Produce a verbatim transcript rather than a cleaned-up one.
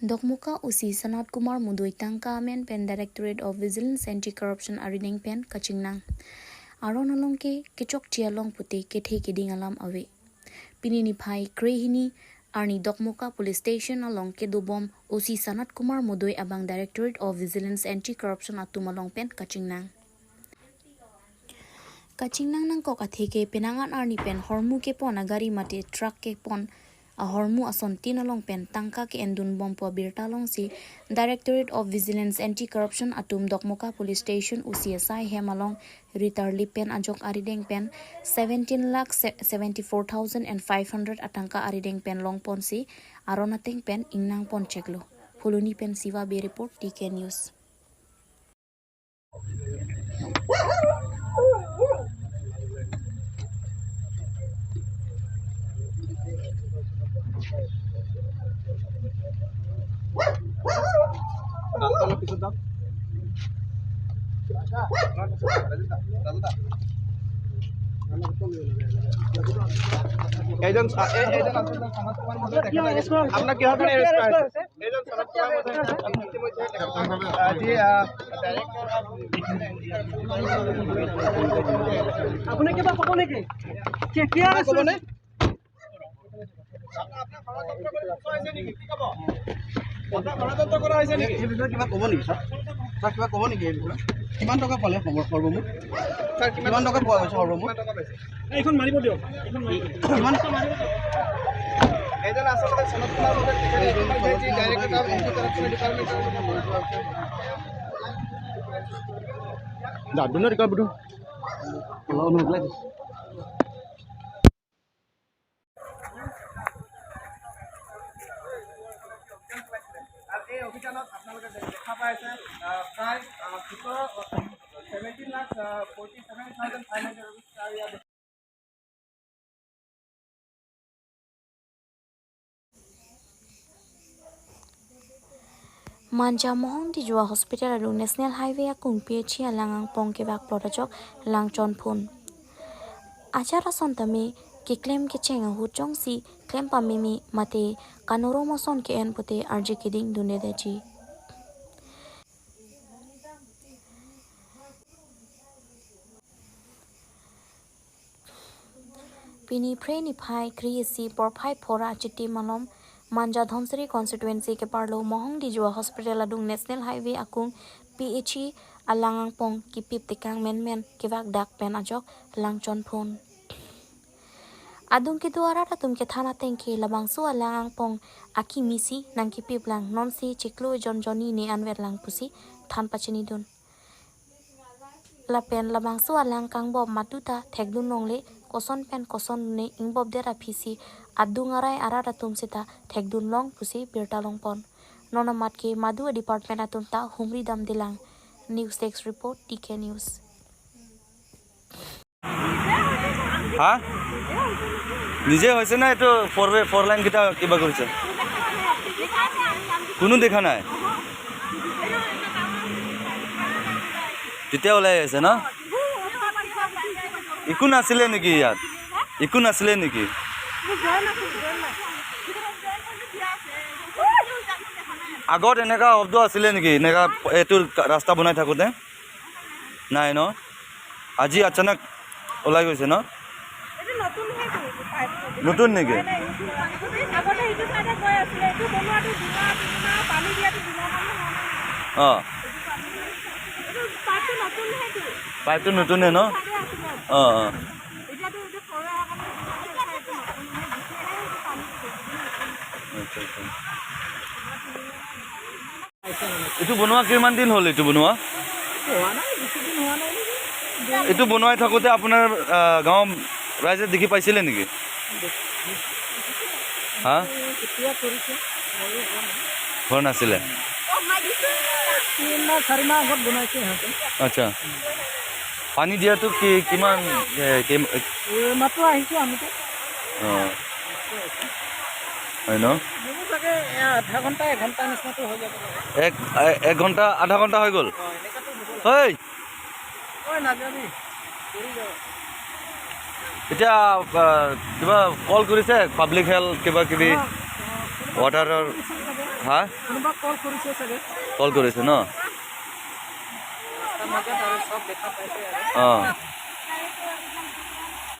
Dokmoka O C Sanat Kumar Mudoi tangka amen pen Directorate of Vigilance Anti-Corruption arideng pen kachingnang. Aron along ke kechokche along pute kethe keding alam ave. Pini niphai krehini arni Dokmoka Police Station along kedobom O C Sanat Kumar Mudoi abang Directorate of Vigilance Anti-Corruption atum along pen kachingnang. Kachingnang nangkok athe ke penang an arni pen hormu kepon agari mate truck kepon ahormu asontin along pen tangka ke-endunbompo abirta alongsi Directorate of Vigilance Anti-Corruption atum Dokmoka Police Station O C S I hem along ritarlip pen ajok arideng pen seventeen lakh seventy-four thousand and five hundred atangka arideng pen longponsi aron ateng pen ingnangpon cheklo. Phuloni pen Siva Bey report, T K News. এজন, আ, এ-, এজন আছে, আপোনাৰ কিহৰ কাৰণে এৰেষ্ট কৰা হৈছে? এজন চৰক চৰক আছে। আজি, আ, আপুনি কিবা ক'ব নেকি? কি, কি আৰু ক'বনে? এই বিষয়ে কিবা ক'ব নেকি, ছাৰ? ছাৰ, কিবা ক'ব নেকি এই বিষয়ে? কিমান টকা পালে সৰ্ব-, সৰ্বমুঠ? ছাৰ, কিমান কিমান টকা পোৱা গৈছে সৰ্বমুঠ? কিমান টকা পাইছে? এইখন মাৰিব দিয়ক, এইখন মাৰিব দিয়ক। কিমান? এইজন আচলতে সনত কুমাৰ মণ্ডল, তেখেতে এজন সনত কুমাৰ মণ্ডল, ডাইৰেক্টৰ অফ এণ্টি কৰাপশ্যন ডিপাৰ্টমেণ্টৰ। যা, দুনো ৰিকৰ্ড বুধু। আৰু এই অভিযানত আপোনালোকে দে-, দেখা পাইছে, আহ, প্ৰায়, আহ, সোতৰ, seventeen lakh forty seven thousand five hundred rupees ইয়াত Manja Mohong Dijua Hospital along National Highway akung P H C alang angpong kevak plot ajok langchon phun. Ajat ason tame keklem kecheng ahut jongsi klem pameme mate kanorom ason ke-en pute arje keding dunde daji. Pini phre niphai kre-isi porphai phora achitim malom Manja Dhansiri constituency keparlo Mohong Dijua Hospital adung National Highway akung P H C alang angpong kipip tekang menmen kevak dak pen ajok langchon phun. Adung kedo arat atum kethan ateng ke labangso alang angpong akimi si nangkipip lang, nonsi chiklo jon jonni ne anvet lang pusi than pachini dun. Lapen labangso alang kangbom madu ta thekdun longle, koson pen koson ne ingbop det aphi si adung arai arat atum seta thekdun long pusi birta longpon. Non amat ke madu department atum ta humri damde lang. News Desk Report, T K News. হা? নিজে হৈছে নে এইটো ফ'ৰ ৱে, four line কেইটা কিবা কৰিছে? কোনো দেখা নাই। তেতিয়া ওলাই আহিছে ন? একো নাছিলে নেকি ইয়াত? একো নাছিলে নেকি? আগত এনেকা শব্দ আছিলে নেকি? এনেকা এইটো ৰাস্তা বনাই থাকোঁতে? নাই ন? আজি আচানক ওলাই গৈছে ন? এইটো নতুনহে এইটো, এইটো পাইপটো। নতুন নেকি? নাই, নাই, এইটো আগতে এইটো চাইডে গৈ আছিলে, এইটো বনোৱাটো দুমাহ, তিনিমাহ, পানী দিয়াটো দুমাহ মান হোৱা নাই। অ। এইটো পানী, এইটো পাইপটো নতুনহে এইটো। পাইপটো নতুনহে ন? চাইডে আছিলে। অ, অ। এতিয়াতো এইটো সৰু অহাৰ কাৰণে এইটো নতুনহে, গুচি আহে, এইটো পানী দিছে, এইটো নতুন। আচ্ছা, আচ্ছা। এইটো বনোৱা কিমান দিন হ'ল, এইটো বনোৱা? হোৱা নাই, বেছি দিন হোৱা নাই নেকি? এইটো বনাই থাকোঁতে আপোনাৰ, আহ, গাঁৱৰ ৰাইজে দেখি পাইছিলে নেকি? হা? কেতিয়া কৰিছে? ময়ো গম নাই। ঘৰ নাছিলে? তিন মাহ, চাৰি মাহ আগত বনাইছে সিহঁতে। আচ্ছা। পানী দিয়াটো কি, কিমান, এ, কেই-, এই মাত্ৰ আহিছোঁ আমিতো। অ। হয় ন? মোৰো চাগে, এ, আধা ঘণ্টা, এঘণ্টা নিচিনাটো হৈ যাব লাগে। এক, এ-, এক ঘণ্টা, আধা ঘণ্টা হৈ গ'ল? অ, এনেকুৱাতো হ'ব লাগে। হেই! ঐ, নাযাবি। পৰি যাব। এতিয়া, আ, কিবা কল কৰিছে? পাব্লিক হেল্থ, কিবা কিবি, অ, অ, ৱাটাৰৰ? হা? কোনোবা কল কৰিছে চাগে। কল কৰিছে ন? ৰাস্তাৰ মাজত আৰু চব দেখা পাইছে আৰু। অ।